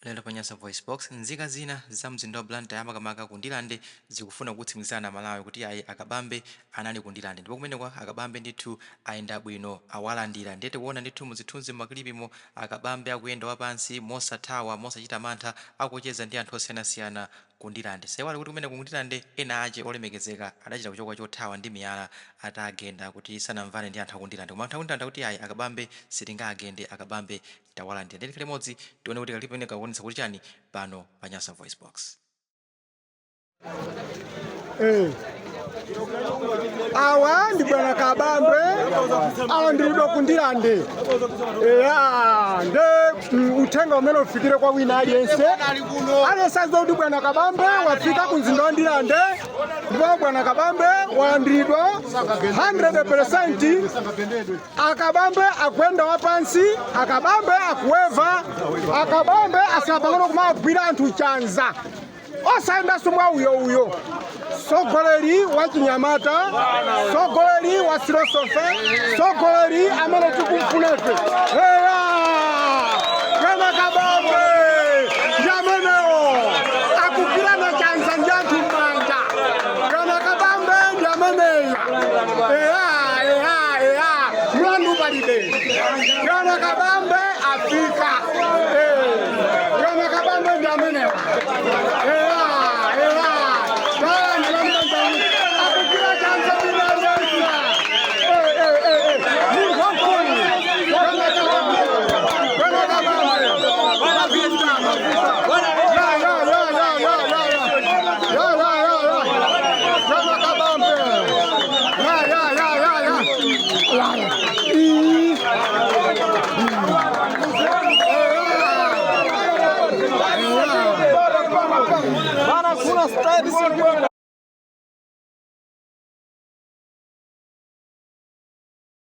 Lero pa Nyasa VoiceBox, nzika zina za mzinda wa Blantyre, makamaka ku Ndirande, zikufuna kutsimikizana Malawi kuti ayi, Akabambe anali ku Ndirande ndipo kumeneko Akabambe ndithu ayenda bwino, awalandira. Ndiye tikuona ndithu muzithunzi, mmakilipimo, Akabambe akuyenda wapansi mosathawa, mosachita mantha, akucheza ndi anthu osiyanasiyana ku Ndirande. Saiwale kuti kumeneko ku Ndirande ena ache olemekezeka adachita kuchoka chothawa ndi miyala atagenda kuti sanamvane ndi anthu aku Ndirande, koma anthu aku Ndirande akuti ayi, Akabambe sitingagende, Akabambe tawalandira. Ndiye tikhale limodzi tione kuti kalipo pamene kakuonetsa kuti chani pano pa Nyasa Voice Box. Awa ndi bwana Kabambe, alandiridwa ku Ndirande. Eya, nde uthenga umene ufikire kwa wina aliyense, aliyense aziwa kuti bwana Kabambe wafika ku mzinda wa Ndirande ndipo bwana Kabambe walandiridwa 100%. Akabambe akuyenda wapansi, Akabambe akuweva, Akabambe asapang'ono kumagwira anthu chanza, osayendanso mwa uyo uyo. Sogoleri wa chinyamata, sogoleri wa philosophy, sogoleri amene tikumfunefe. Eya, bwana Kabambe ndi amenewo, akugwirana chanza ndi anthu m'manja. Bwana Kabambe ndi ameneya. Eya, eya, eya, mlandu palibe. Bwana Kabambe afika. Bwana Kabambe ndi amenewa. Eya, eya, akugwira chanza ndinanesa. Munthu wamkulu, bwana Kabambe, bwana Kabambe, mafuta, mafuta. Ya, ya, ya, ya, ya, ya, ya, ya, ya, ya, ya, bwana Kabambe, ya, ya, ya, ya, ya, ya, ya. Ii. Bana, kuna style.